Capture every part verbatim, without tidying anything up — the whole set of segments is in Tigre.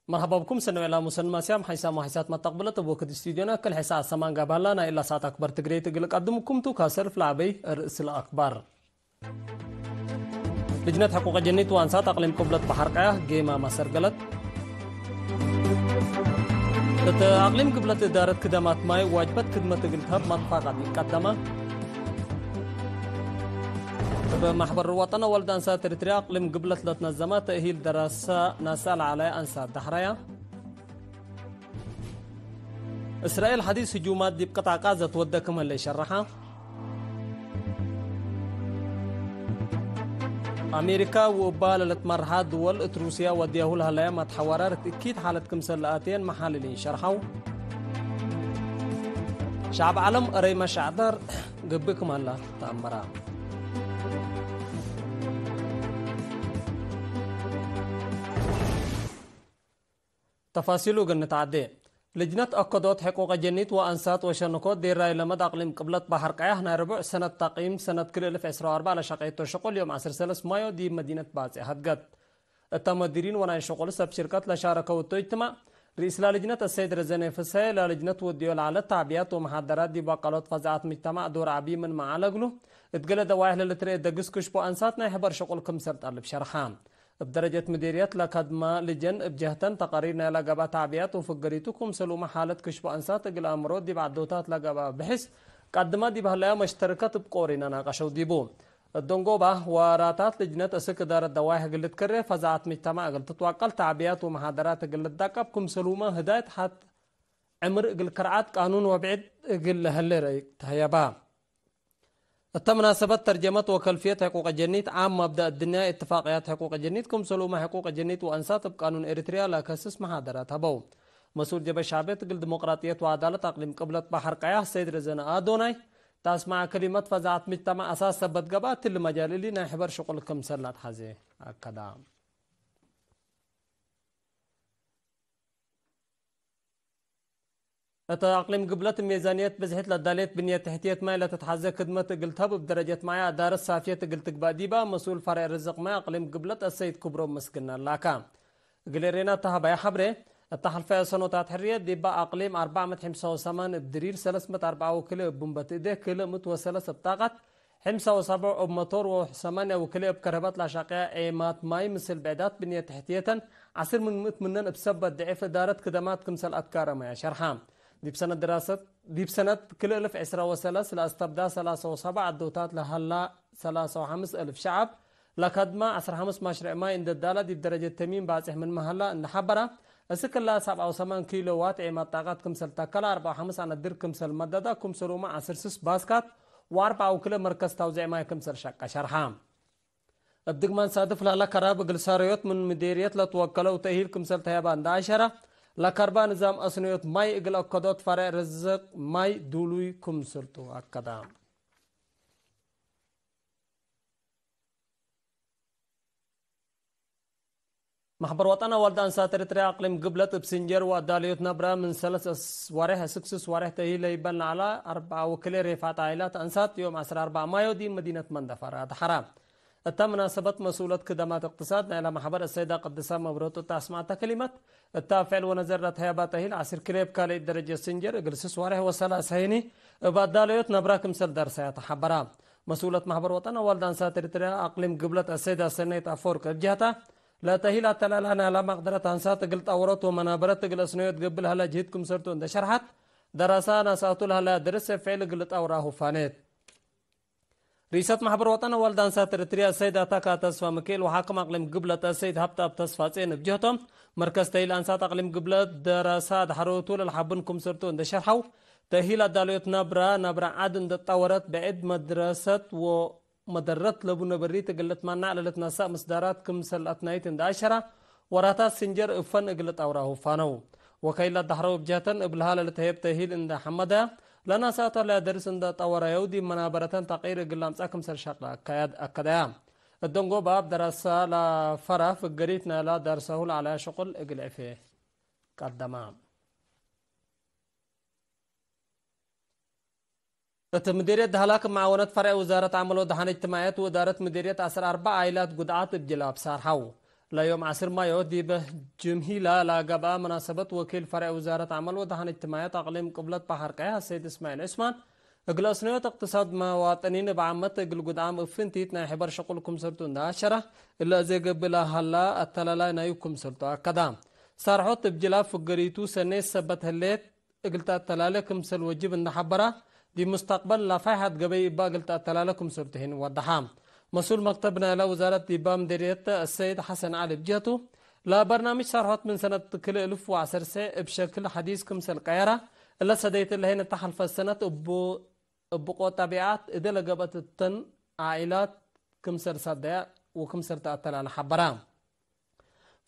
መርሐባ ብኩም ሰነው ኢላ ሙሰን ማስያም ሓይሳም ወሓይሳት መተቅብለት እብ ወክድ ስቱዲዮና ክል ሕሳት ሰማን ጋብሃላ ናይ እላ ሰዓት አክበር ትግሬት እግል ቀድምኩም ቱ ካሰርፍ ለዐበይ ርእስ ለአክባር። ልጅነት ሕቁቅ ጀኒት ወአንሳት አቅሊም ቅብለት በሐር ቀያህ ጌማ ማሰርገለት። እት አቅሊም ግብለት እዳረት ክደማት ማይ ዋጅበት ክድመት እግል ተህብ መትፋቃት ይቀደማ። እብ መሕበር ወጠን አወልድ አንሳት ኤሪትርያ አቅሊም ግብለት ለትነዘመ ተእሂል ደረሰ ናሰ ለዐለ አንሳት ዳሕረያ። እስራኤል ሐዲስ ህጁማት ዲብ ቅጣዕ ቃዘ ትወደ ክም ህለ ሸረሐ። አሜሪካ ወእባ ለልትመርሐ ድወል እት ሩስያ ወድያሁ ለሀለያ መትሐወራር እት እኪት ሓለት ክምሰል ለአትየን መሓልሊን ሸርሐው። ሸዕብ ዓለም እረይ መሻዕዳር ገብእ ክም ሀላ ተአመራ። ተፋሲሉ እግል ንትዐዴ። ልጅነት አከዶት ሕቁቅ ጀኒት ወአንሳት ወሸንኮት ዴራይ ለመድ አቅሊም ቅብለት በሐር ቀያህ ናይ ርቡዕ ሰነት ተቅይም ሰነት ክልኤ እልፍ ዕስራ ወአርበዕ ለሸቄቶ ሽቁል ዮም ዐስር ሰለስ ማዮ ዲብ መዲነት ባጽዕ ሀድገት። እተ መዲሪን ወናይ ሽቁል ሰብ ሽርከት ለሻረከው እቱ እጅትማዕ፣ ርኢስ ላልጅነት አሰይድ ረዘነ ፍሰየ ላልጅነት ወድዮ ለዐለት ተዕብያት ወመሓደራት ዲብ አቃሎት ፈዛዐት ምጅተማዕ ዶር ዐቢ ምንመ ዐለ እግሉ፣ እት ገሌ ደዋይሕ ለልትረኤ ደግስ ክሽቦ አንሳት ናይ ሕበር ሽቁል ክምሰል ጠልብ ሸርሐ። እብ ደረጀት ምዴርየት ለከድመ ልጀን እብ ጀህተን ተቃሪር ናይለ ገብአ ተዕብያት ወፍገሪቱ ክምሰሉመ ሓለት ክሽቦ አንሳት እግል አምሮ ዲብ ዐዶታት ለገብአ ብሕስ ቀድመ ዲብ ህለያ መሽተርከት እብ ቆሪነ ናቀሸው ዲቡ። እት ደንጎባ ወራታት ልጅነት እስክ እዳረት ደዋይሕ እግል ልትከሬ ፈዛዐት ምጅተማዕ እግል ትትዋቀል ተዕብያት ወመሓደራት እግል ልትዳቀብ ክምሰሉመ ህዳየት ሐት ዕምር እግል ከርዓት ቃኑን ወብዕድ እግል ለሀሌ ረአይ ተህየባ። እተ መናሰበት ተርጀመት ወከልፍየት ሕቁቅ ጀኒት ዓም መብደእ እድንያ እትፋቅያት ሕቁቅ ጀኒት ክምሰሉመ ሕቁቅ ጀኒት ወአንሳት እብ ቃኑን ኤሪትርያ ለከስስ መሓደራት ሀበው። መስኡል ጀብሀት ሸዕብየት እግል ዲሞቅራጥየት ወዐዳለት አቅሊም ቅብለት በሐር ቀያህ ሰይድ ረዘነ አዶናይ፣ ተ አስመዐ ከሊመት ፈዛዐት ምጅተማዕ አሳስ ሰበት ገብአ፣ እትሊ መጃል እሊ ናይ ሕበር ሽቁል ክምሰል ለአትሐዜ አከዳ። እተ አቅሊም ግብለት ሜዛንየት ብዝሒት ለዳሌት ብንየት ተሕትየት ማይ ለትትሐዜ ክድመት እግል ተህብ እብ ደረጀት ማይ አዳረት ሳፍየት እግል ትግባእ ዲባ መስኡል ፈሬዕ ርዝቅ ማይ አቅሊም ግብለት አሰይድ ክብሮም ምስግና ላካ። እግል ኤሬና ተሀበየ ሐብሬ፣ እተ ሐልፈየ ሰኖታት ሕርየት ዲባ አቅሊም አርበዕ ምእት ሐምሳ ወሰማን እብ ድሪር፣ ሰለስ ምእት አርበዕ ወክልኤ እብ ቡምበት እዴ፣ ክልእ ምእት ወሰለስ እብ ጣቀት፣ ሕምሳ ወሰብዕ እብ መቶር ወሰማንያ ወክልኤ እብ ከረበት ለአሻቅያ ዔማት ማይ ምስል ብዕዳት ብንየት ተሕትየተን፣ ዐስር ምን ምእት ምነን እብ ሰበት ድዕፍ እዳረት ክደማት ክምሰል አትካረመያ ሸርሐ። ዲብ ሰነት ድራሰት፣ ዲብ ሰነት ክልኤ እልፍ ዕስራ ወሰለስ ለአስተብዳ ሰላሳ ወሰብዕ ዐዶታት ለሀላ ሰላሳ ወሐምስ እልፍ ሸዐብ ለከድመ ዐስራ ሐምስ ማሽረዕ ማይ እንደ ዳላ ዲብ ደረጀት ተሚም ባጽሕ ምንመ ሀላ እንደ ሐበራ፣ እስክ እላ ሰብዓ ወሰማን ኪሎ ዋት ዔማት ጣቀት ክምሰል ተከለ፣ አርበዓ ወሐምስ አነድር ክምሰል መደዳ፣ ክምሰሉመ ዐስር ስስ ባስካት ወአርበዓ ወክልኤ መርከዝ ታውዜዕ ማይ ክምሰል ሸቀ ሸርሐ። እብ ድግማን ሳድፍ ለሀላ ከራብ እግል ሳረዮት ምን ምዴርየት ለትወከለው ተእሂል ክምሰል ተህየባ እንደ አሸረ፣ ለከርባ ንዛም አስነዮት ማይ እግል አከዶት ፈሬዕ ርዝቅ ማይ ዱሉይ ክምሰልቱ አከዳ። መሕበር ወጠን አዋልድ አንሳት ኤሪትርያ አቅሊም ግብለት እብ ስንጀር ወአዳልዮት ነብረ ምን ሰለስ ወሬሕ እስክ ስስ ወሬሕ ተእሂል ለይበል ነዐላ አርበዓ ወክልኤ ሬፋት ዓኢላት አንሳት ዮም ዐስራ አርበዕ ማዮ ዲብ መዲነት መንደፈራ አድሐራ። እተ ምናሰበት መስኡለት ክደማት እቅትሳድ ናይለ መሕበር አሰይዳ ቅድሳ መብረቱ እተ አስመዐተ ከሊመት፣ እተ አፍዕል ወነዘር ለተህየባ ተእሂል ዐስር ክልኤ እብ ካልእ ደረጀት ስንጀር እግል ስስ ወሬሕ ወሰላሳ ህኒ እብ አዳልዮት ነብረ ክምሰል ደርሰያ ተሐበራ። መስኡለት መሕበር ወጠን አዋልድ አንሳት ኤሪትርያ አቅሊም ግብለት አሰይዳ ሰናይት አፈወርቅ እብ ጀህታ፣ ለተእሂል አተላላ ናይላ መቅደረት አንሳት እግል ጠወረት ወመናበረት እግል አስነዮት ገብእ ለሀላ ጅህድ ክምሰልቱ እንደ ሸርሐት፣ ደራሳ ናስአቱ ለሀላ ደርስ ፍዕል እግል ጠውራ ሁፋኔት። ርኢሰት መሕበር ወጠን አዋልድ አንሳት ኤሪትርያ ሰይድ አታካ ተስፋ ሚካኤል ወሓክም አቅሊም ግብለት ሰይድ ሀብተአብ ተስፋጼን እብ ጀህቶም፣ መርከዝ ተእሂል አንሳት አቅሊም ግብለት ደራሳ አድሐሮቱ ለልሓብን ክምሰልቱ እንደ ሸርሐው፣ ተእሂል አዳልዮት ነብረ፣ ነብረ ዐድ እንደ ጠወረት ብዕድ መድረሰት ወ መደረት ለቡ ነበሪት እግል ልትመናዕ ለልትነሰእ ምስዳራት ክምሰል አትናይት እንደ አሸራ፣ ወራታት ስንጀር እብ ፈን እግል ጠውራ ሁፋነው። ወከይላ ዳሕረው እብ ጀህተን እብልሃ ለልትሀየብ ተእሂል እንደ ሐመደያ፣ ለናሳቶ ለደርስ እንደ ጠወረየው ዲብ መናበረተን ተቅይር እግል ለምጸእ ክምሰል ሸቅለ አከያድ አከደያ። እደንጎ በአብ ደረሰ ለፈራ ፍገሪት ናይላ ደርሰሁ ለዐለያ ሽቁል እግል ዕፌ ቀደማ። እት ምዴርየት ደህላክ መዓወነት ፈርዕ ውዛረት ዐመል ወደሓን እጅትማዕየት ወእዳረት ምዴርየት ዐስር አርበዕ ዓኢላት ጉድዓት እብ ጅላብ ሳርሐው። ለዮም ዐስር ማዮ ዲብ ጅምሂላ ለገብአ መናሰበት ወኪል ፈርዕ ውዛረት ዐመል ወደሐን እጅትማዕየት አቅሊም ቅብለት በሐር ቀያሕ አሰይድ እስማዒል ዑስማን፣ እግል አስነዮት እቅትሳድ መዋጥኒን እብ ዓመት እግል ጉድዓም እብ ፍንቲት ናይ ሕበር ሸቁል ክምሰልቱ እንደ አሸረ፣ እለ አዜ ገብእ ለሀላ አተላላይ ናዩ ክምሰልቱ አከዳ። ሳርሖት እብ ጅላብ ፍገሪቱ ሰኔት ሰበት ህሌት እግል ተአተላሌ ክምሰል ወጅብ እንደ ሐበራ፣ ዲብ ሙስተቅበል ለፋይሐት ገበይ እባ እግል ተአተላሌ ክምሰልቱ ህን ወደሐ። መስኡል መክተብ ናይለ ውዛረት ዲባ ምዴርየት አሰይድ ሐሰን ዐሊ እብ ጀህቱ፣ ለበርናምጅ ሳርሖት ምን ሰነት ክልኤ እልፍ ወዐሰርተ እብ ሸክል ሐዲስ ክምሰል ቀየረ፣ እለ ሰደይት እለ ህን እተ ሐልፈት ሰነት እቡ እብ ቆጠቢዓት እደ ለገብአት እተን ዓኢላት ክምሰል ሳደያ ወክምሰል ተአተላለ ሐበራ።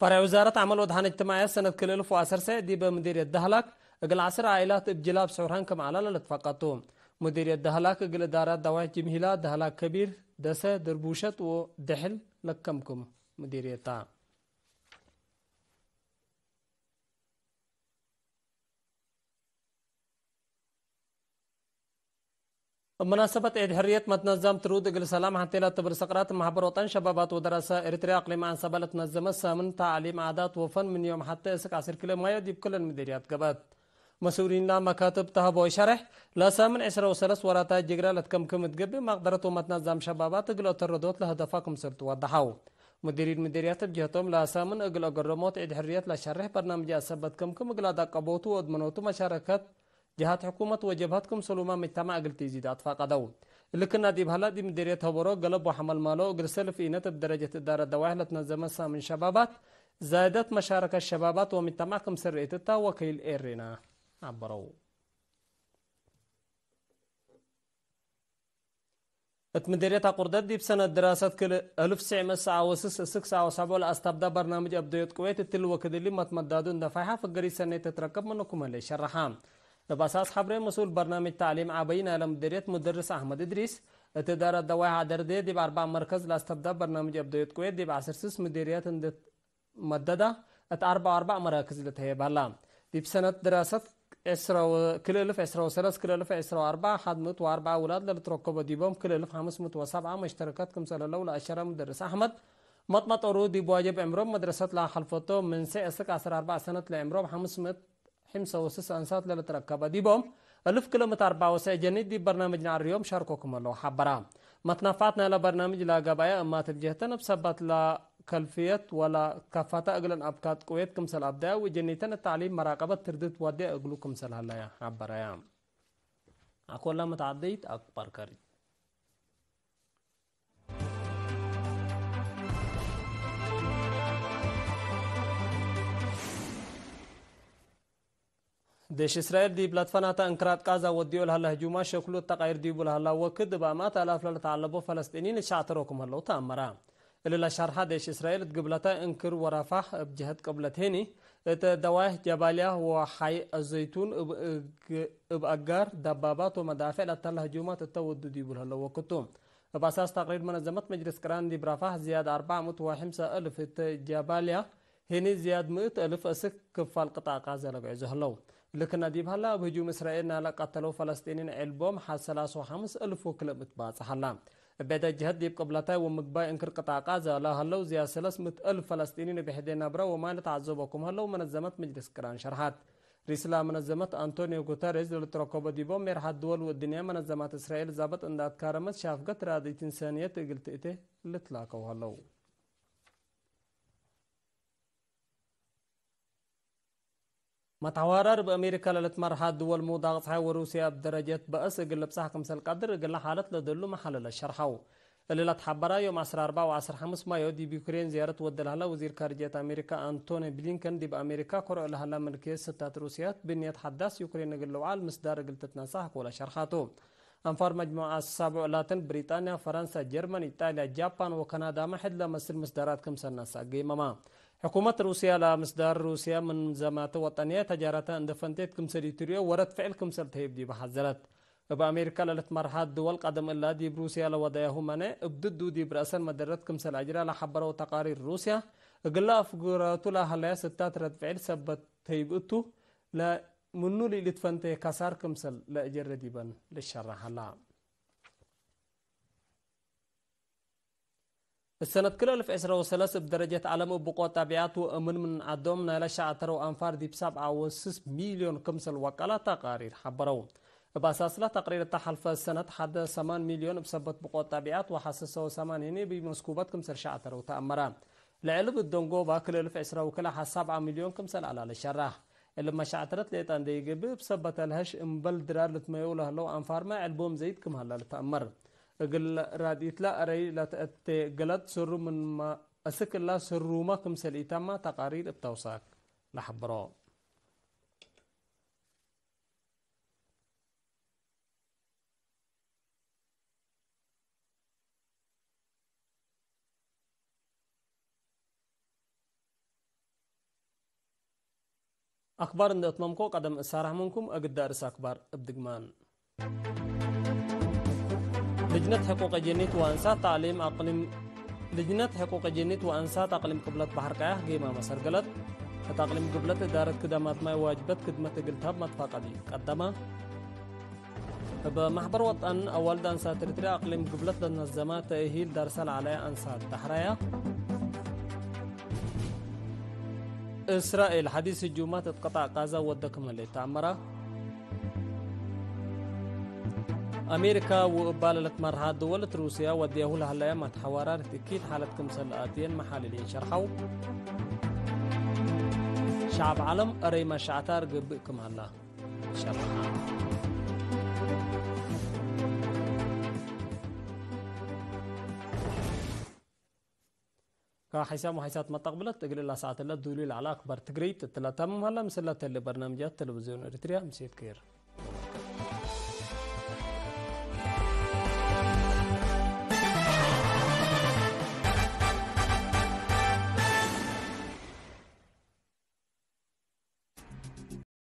ፈርዕ ውዛረት ዐመል ወደሐን እጅትማዕየት ሰነት ክልኤ እልፍ ወዐሰርተ ዲበ ምዲርየት ደህላክ እግል ዐስር ዓኢላት እብ ጅላብ ሱዕራን ክም ዐለ ለልትፈቀቱ። ምዲርየት ደህላክ እግል እዳራት ደዋይሕ ጅምሂላ ደህላክ ከቢር፣ ደሰ፣ ድርቡሸት ወደሕል ለከምክም ምዲርየት ተ። እብ መናሰበት ዒድ ሕርየት መትነዛም ትሩድ እግል ሰላም ሐቴ ለትብል ሰቅራት መሕበር ወጠን ሸባባት ወደረሰ ኤሪትርያ አቅሊም ዐንሰበ ለትነዘመ ሳምን ተዕሊም ዓዳት ወፈን ምን ዮም ሐቴ እስክ ዐስር ክልኤ ማዮ ዲብ ክለን ምዴርያት ገብአት። መስኡሊን ለመካትብ ተሀበው ሸሬሕ፣ ለሳምን ዐስረ ወሰለስ ወራታይ ጅግረ ለትከምክም እት ገብእ መቅደረት ወመትነዛም ሸባባት እግል አተረዶት ለሀደፋ ክምሰል ትወደሐው። ሙዲሪን ምዴርያት እብ ጀህቶም ለሳምን እግል አገረሞት ዒድ ሕርየት ለሸሬሕ በርናምጅ አሰበት ክምክም እግል አዳቀቦቱ ወእድመኖቱ መሻረከት ጀሃት ሕኩመት ወጀብሀት ክምሰሉመ ምጅተማዕ እግል ቲዚድ አትፋቀደው። እሊ ክና ዲብ ሀላ ዲብ ምዴርየት ሀበሮ ገለብ ወሐመልማሎ እግል ሰልፍ ኢነት እብ ደረጀት እዳረት ደዋይሕ ለትነዘመ ሳምን ሸባባት፣ ዛይደት መሻረከት ሸባባት ወምጅተማዕ ክምሰል ርኢት እተ ወኪል ኤሬና ዐበረው። እት ምዴርየት አቁርደት ዲብ ሰነት ድራሰት ክል እልፍ ትስዕ ምእት ሰዓ ወስስ እስክ ሰዓ ወሰብዑ ለአስተብዳ በርናምጅ አብደዮት ቅዌት እትሊ ወክድ እሊ መትመዳዱ እንደ ፋይሐ ፍገሪት ሰኔት ትትረከብ ምንኩም ህሌ ሸረሐ። እብ አሳስ ሐብሬ መስኡል በርናምጅ ተዕሊም ዐበይ ናይለ ምዴርየት ሙደርስ አሕመድ እድሪስ፣ እት እዳረት ደዋይሕ አደርዴ ዲብ አርበዕ መርከዝ ለአስተብዳ በርናምጅ አብደዮት ቅዌት ዲብ ዐስር ስስ ምዴርየት እንደ መደዳ እት አርበዕ ወአርበዕ መራክዝ ልትሀየብ ሀላ። ዲብ ሰነት ድራሰት ዐስረ ወ-፣ ክልኤ እልፍ ዐስረ ወሰለስ ክልኤ እልፍ ዐስረ ወአርበዕ ሐድ ምእት ወአርበዕ ውላድ ለልትረከቦ ዲቦም ክልኤ እልፍ ሐምስ ምእት ወሰብዓ መሽተረከት ክምሰል ህለው ለአሸረ ምደርስ አሕመድ፣ መጥመጠሩ ዲብ ዋጅብ ዕምሮም መድረሰት ለአሐልፈቶ ምን ሴዕ እስክ ዐስር አርበዕ ሰነት ለዕምሮም ሐምስ ምእት ሐምሳ ወስስ አንሳት ለልትረከበ ዲቦም፣ እልፍ ክልኤ ምእት አርበዕ ወሰዕ ጀኒት ዲብ በርናምጅ ነዐርዮም ሻርኮ ክም ህለው ሐበራ። መትነፋዕት ናይለ በርናምጅ ለገበየ እማት እብ ጀህተን እብ ሰበት ለከልፍየት ወለከፈተ እግለን አብካት ቅዌት ክምሰል አብደየ ወጀኒተን እት ተዕሊም መራቀበት ትርድት ወድየ እግሉ ክምሰል ሀለየ ሐበረየ። አኮላ መትዓደይት አክባር ከሪ። ዴሽ እስራኤል ዲብ ለትፈናተ እንክራጥ ቃዛ ወድዮ ለሀለ ህጁማት ሸክሉ ተቃይር ዲቡ ለሀላ ወክድ፣ እብ አማት አላፍ ለልትዐለቦ ፈለስጢኒን እሻዕተሮ ክም ህለው ተአመረ። እሊ ለሸርሐ ዴሽ እስራኤል እት ግብለተ እንክር ወረፋሕ እብ ጀህት ቅብለት ሄኒ፣ እት ደዋይሕ ጀባልያ ወሐይ አዘይቱን እብ እግ-፣ እብ አጋር ደባባት ወመዳፊዕ ለተለ ህጁማት እተ ወዱ ዲቡ ለሀለ ወክድ ቱ። እብ አሳስ ተቅሪር መነዘመት መጅልስ ቅራን ዲብ ረፋሕ ዝያድ አርበዕ ምእት ወሐምሳ አልፍ፣ እት ጀባልያ ሄኒ ዝያድ ምእት አልፍ እስክ ክፋል ቅጣዕ ቃዘ ለግዕዙ ህለው። እሊ ክና ዲብ ሀላ፣ እብ ህጁም እስራኤል ናለ ቀተለው ፈለስጢኒን ዔልቦም ሐ ሰላስ ወሐምስ አልፍ ወክልኤ ምእት ባጽሕ ሀላ። እብ ዐደ ጀህት ዲብ ቅብለታይ ወምግባይ እንክር ቅጣዕ ቃዘ ለሀለው ዝያድ ሰለስ ምእት አልፍ ፈለስጢኒን እብ ሕዴ ነብረ ወማይ ለተዐዘቦ ክም ህለው መነዘመት መጅልስ ቅራን ሸርሐት። ርኢስላ መነዘመት አንቶኒዮ ጉተሬዝ ለልትረከቦ ዲቦም ሜርሐት ድወል ወእድንያ መነዘማት እስራኤል ዛብጥ እንደ አትካረመት ሻፍገት ራድኢት እንሳንየት እግል ትእቴ ልትላከው ሀለው። መትሐዋራር እብ አሜሪካ ለልትመርሐ ድወል ምውዳቅ ጸሓይ ወሩስያ እብ ደረጀት በአስ እግል ልብጸሕ ክምሰል ቀድር እግለ ሓለት ለደሉ መሓለለት ሸርሐው። እሊ ለትሐበራ ዮም ዐስር አርበዕ ወዐስር ሐምስ ማዮ ዲብ ዩክሬን ዝያረት ወደ ለሀላ ወዚር ካርጅየት አሜሪካ አንቶኒ ብሊንከን ዲብ አሜሪካ ከርዑ ለሀላ ምልክየት ስታት ሩስያት ብንየት ሐዳስ ዩክሬን እግል ልውዓል ምስዳር እግል ትትነሳህ አኮለ ሸርሐቱ። አንፋር መጅሙዐት ሳብዑ ላትን ብሪጣንያ፣ ፈረንሳ፣ ጀርመን፣ ኢጣልያ፣ ጃፓን ወካናዳመ ሕድ ለመስል ምስዳራት ክምሰል ነስአ ገይመመ። ሕኩመት ሩስያ ለምስዳር ሩስያ ምን ዘማተ ወጠንየ ተጃረተ እንደ ፈንቴት ክምሰል ኢትርእዮ ወረድ ፍዕል ክምሰል ተህይብ ዲበ ሐዘረት። እብ አሜሪካ ለልትመርሐት ድወል ቀደም እላ ዲብ ሩስያ ለወደያሁ መኔዕ እብ ድዱ ዲብ ረአሰን መደረት ክምሰል አጅራ ለሐበረው ተቃሪር ሩስያ፣ እግለ አፍግረቱ ለሀለያ ስታት ረድ ፍዕል ሰበት ተህይብ እቱ፣ ለ-፣ ምኑ ለኢልትፈንቴ ከሳር ክምሰል ለአጀረ ዲበን ልሸረሕ ሀላ። እሰነት ክል እልፍ ዕስረ ወሰለስ እብ ደረጀት ዐለም እብ ብቆት ጣቢዓት ወእምን ምን ዐዶም ናይለ ሸዐተረው አንፋር ዲብ ሰብዓ ወስስ ሚልዮን ክምሰል ወቀላ ተቃሪር ሐበረው። እብ አሳስለ ተቅሪር እተ ሐልፈ ሰነት ሐደ ሰማን ሚልዮን እብ ሰበት ብቆት ጣቢዓት ወሐሰሰ ወሰማን ህኔ እብ መስኩበት ክምሰል ሸዐተረው ተአመረ። ለዕልብ እት ደንጎባ ክል እልፍ ዕስረ ወክልኤ ሐ ሰብዓ ሚልዮን ክምሰል ዐላ ለሸራሕ። እሊ መሻዕተረት ሌጠ እንዴ ኢገብእ፣ እብ ሰበት አልሀሽ እምበል ድራር ልትመየው ለህለው አንፋርመ ዕልቦም ዘይድ ክም ሀለ ልትአመር። እግል ራድኢትለ አረይ ለተአቴ ገለጥ ስሩ ምንመ አስክ እላ ስሩመ ክምሰል ኢተመ ተቃሪር እብ ተውሳክ ለሐብሮ። አክባር እንዴ አትመምኮ ቀደም እሳራህ ምንኩም፣ እግል አርእስ አክባር እብ ድግማን። ልጅነት ሕቁቅ ጀኒት ወአንሳት ተዕሊም አቅሊም፣ ልጅነት ሕቁቅ ጀኒት ወአንሳት አቅሊም ቅብለት በሐር ቀያሕ ጌማመ ሰርገለት። እት አቅሊም ቅብለት እዳረት ክዳማት ማይ ዋጅበት ክድመት እግል ተሀብ መትፋቀዲ ቀደመ። እብ መሕበር ወጠን አዋልድ አንሳት ኤሪትርያ አቅሊም ግብለት ለትነዘመ ተእሂል ዳርሰ ለዐለ አንሳት ዳሕራያ። እስራኤል ሐዲስ ህጁማት እት ቅጣዕ ቃዛ ወደ ክም ህሌት ተአመረ። አሜሪካ ወእባለ ለትመርሐት ድወል እት ሩስያ ወድያሁ ለሀለያ መትሐዋራርት እኪት ሓለት ክምሰል ለአትየን መሓልሊን ሸርሐው። ሸዐብ ዐለም አረይ መሻዕታር ገብእ ክም ሀላ። ሸርሐ። ከሐይሳም ወሐይሳት መተቅብለት እግል እላ ሰዓት እለ ዱሊ ለዐለ አክባር ትግርይት እትለ ተምም ሀለ። ምስለ ተሌ በርናምጃት ቴሌቪዝዮን ኤሪትርያ ምሴት ኬር።